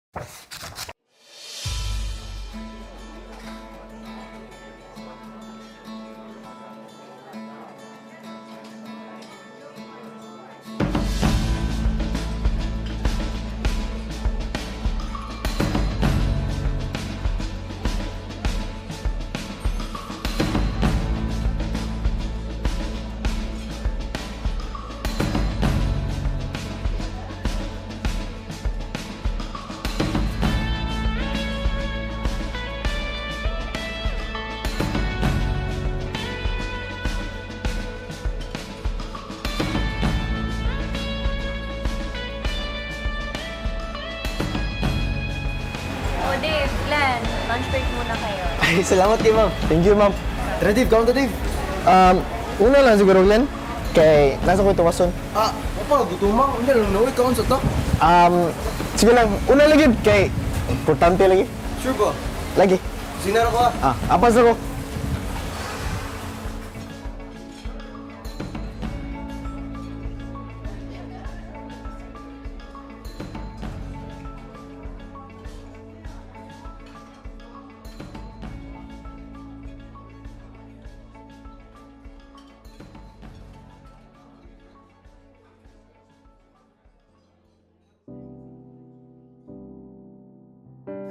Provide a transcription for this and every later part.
O Dave, Glenn, lunch break muna kayo. Ay, salamat kay ma'am. Thank you, ma'am. Tara, Dave. Kaunta, Dave. Una lang siguro, Glenn. Kay, nasa ko itukason. Ah, apa, gutumang. Hindi lang na, uy, kaon sa to. Sige lang, una lagi, kay, importante lagi. Sure ba? Lagi. Sinara ko ah. Ah, apas ako.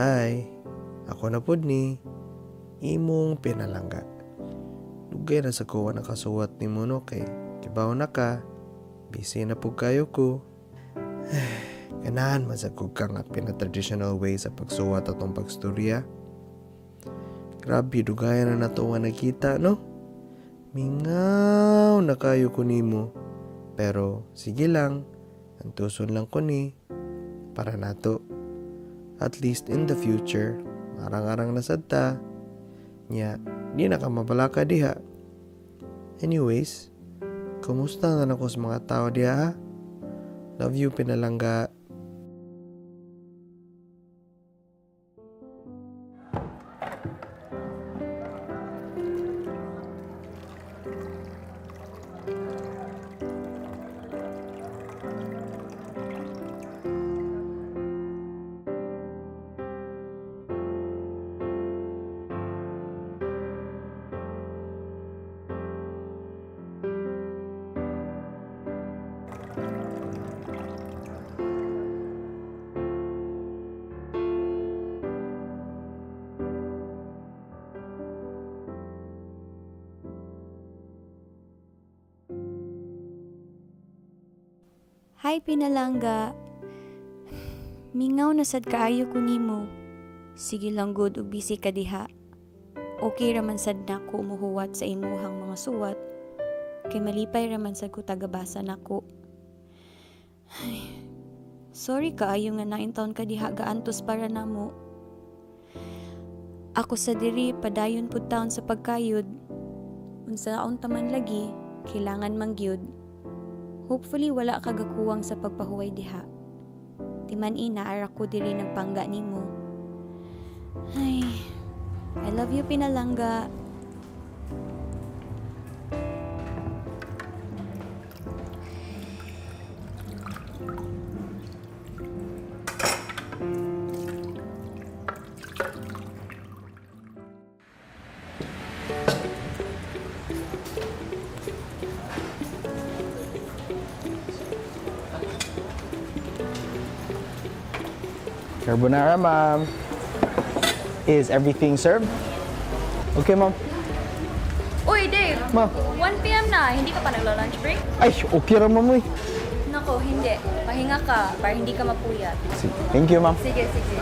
Hi, ako na pud ni imong pinalangga. Dugay na sa kuwa nakasuwat ni mo no kay kibaw na ka, busy na pud kayo ko. Ganahan man sa kog ka nga pina-traditional way sa pagsuwat atong pagstorya. Grabe, dugayan na nato nga nakita, no? Mingaw na kayo ko nimo. Pero sige lang, antuson lang ko ni para nato. At least in the future, arang-arang na sad ta. Nya, di na ka mabalaka diha. Anyways, kumusta na nako sa mga tao diha ha? Love you, pinalangga. Hi, Pinalangga. Mingaw na sad kaayo ko nimo. Sige lang good ug busy ka diha. Okay raman sad nako muhuwat sa imuhang mga suwat. Kay malipay raman sad ko tagabasa nako. Ay, sorry kaayo nga naintaon ka diha gaantos para namo. Ako sa diri padayon pud taon sa pagkayod. Unsaon taman lagi, kailangan mangyud. Hopefully wala ka gakuwang sa pagpahuway diha. Timan ina ara ko diri nagpangga nimo. Ay, I love you, Pinalangga. Carbonara, ma'am. Is everything served? Okay, ma'am. Uy, Dave! Ma'am. 1 p.m. na, hindi ka pa nagla-lunch break? Ay, okay ra, ma'am, uy. Nako, hindi. Pahinga ka para hindi ka mapuyat. Sige. Thank you, ma'am. Sige, sige.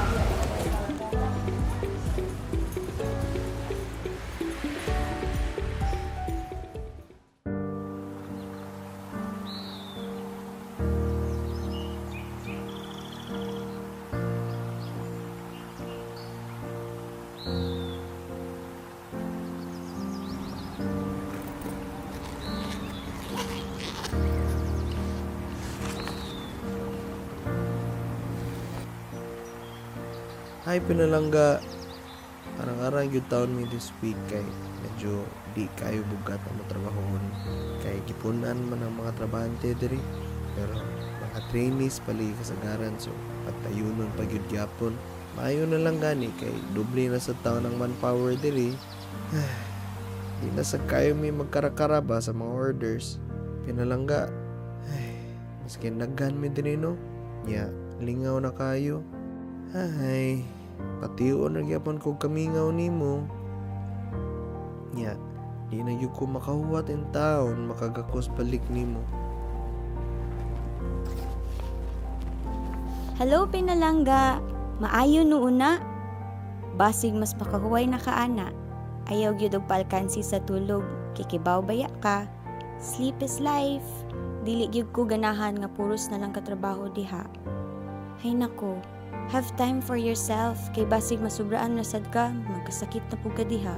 Hi, pinalangga. Arang-arang gyud taon mi this week kay medyo di kayo bugat ang trabahoon. Kay gipunan man ang mga trabahante diri. Pero mga Mga trainees pali kasagaran, so pagtayunon pa gyud gyapon. Maayo na lang gani kay doble na sa taon ang manpower diri. Di na sa kayo may magkarakara ba sa mga orders. Pinalangga. Ay, maskin naggan mi diri no. Nya, lingaw na kayo. Ay, patiun na gyapon ko kamingaw nimo. Nya, di na gyud ko makahuwat in town makagakos balik nimo. Hello pinalangga, maayo noona. Basig mas makahuway na ka ana. Ayaw gyud og paalkansi sa tulog, kikibaw baya ka. Sleep is life. Dili gyud ko ganahan nga puros na lang katrabaho diha. Hay nako, have time for yourself kay basig masubraan na sad ka, magkasakit na pud ka diha.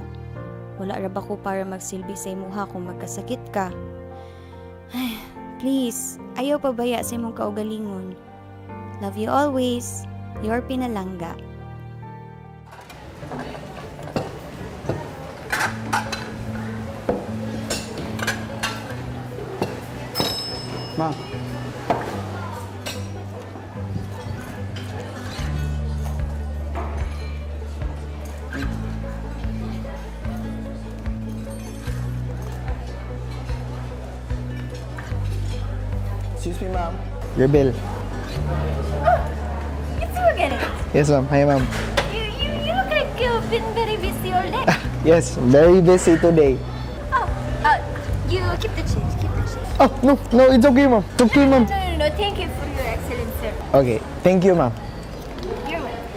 Wala ra ba ko para magsilbi sa imuha kung magkasakit ka? Ay, please, ayaw pabaya sa imong kaugalingon. Love you always. Your pinalangga. Ma'am. Excuse me, ma'am. Your bill. It's you again. Yes, ma'am. Hi, ma'am. You look like you've been very busy all day. Yes, very busy today. Oh, you keep the change, keep the change. Oh, no, no, it's okay, ma'am. It's okay, ma'am. No, no, no, thank you for your excellent service. Okay, thank you, ma'am. You're welcome.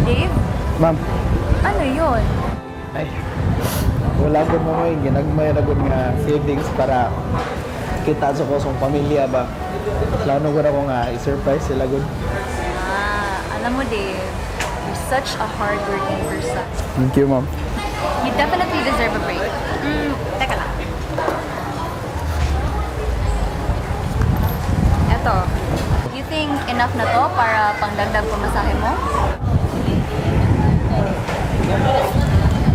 Dave, Ma'am. ano yun? Ay, wala ko mga ginagmay na gud nga savings para kita sa ko sa pamilya ba. Plano ko na ko nga i-surprise sila gud. Ah, alam mo Dave, you're such a hardworking person. Thank you, ma'am. You definitely deserve a break. Teka lang. Eto, you think enough na to para pangdagdag pamasahe mo?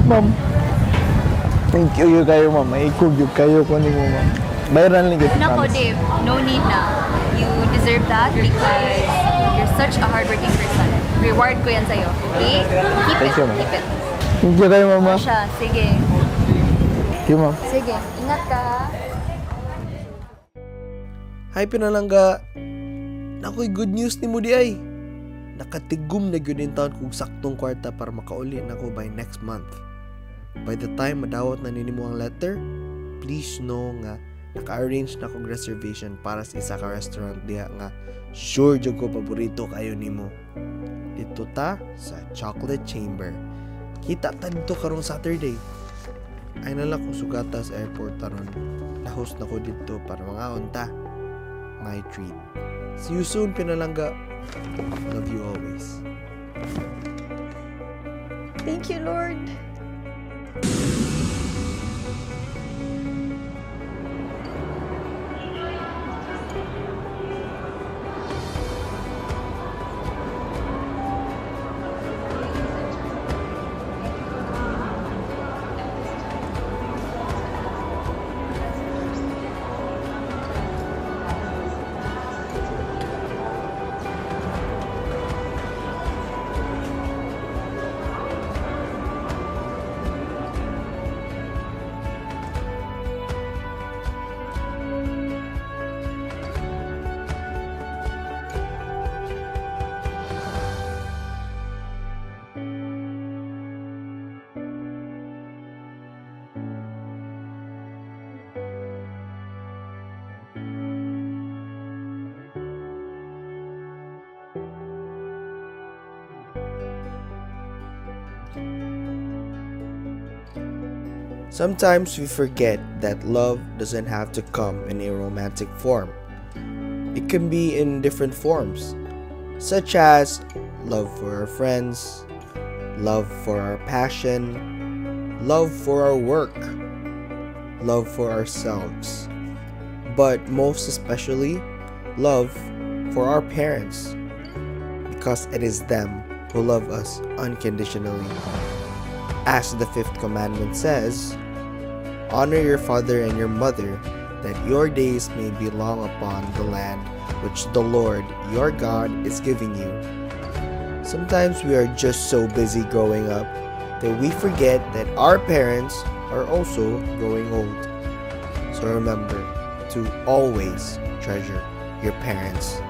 Ma'am. Thank you yun kayo, ma'am. May ikog yun kayo ko ni mo, ma'am. Bayaran lang yun, Nako, promise. Dave, no need na. You deserve that because you're such a hardworking person. Reward ko yan sa'yo, okay? Keep Thank it, you, ma'am. keep it. Thank you kayo, mama. Siya, sige. Thank you, ma'am. Sige, ingat ka. Hi pinalangga. Nakoy good news ni mo di ay. Nakatigom na gyud in taon kog saktong kwarta para makauli nako by next month. By the time madawat na nimo ang letter, please know nga naka-arrange na kog reservation para sa isa ka restaurant diha nga sure jud ko paborito kayo nimo. Dito ta sa Chocolate Chamber. Kita ta dito karong Saturday. Ay nala ko sugata sa airport aron. Lahos na ko dito para mangaon ta. My treat. See you soon, pinalangga. Love you always. Thank you, Lord. Sometimes we forget that love doesn't have to come in a romantic form. It can be in different forms, such as love for our friends, love for our passion, love for our work, love for ourselves, but most especially, love for our parents, because it is them who love us unconditionally. As the fifth commandment says, "Honor your father and your mother, that your days may be long upon the land which the Lord your God is giving you." Sometimes we are just so busy growing up that we forget that our parents are also growing old. So remember to always treasure your parents.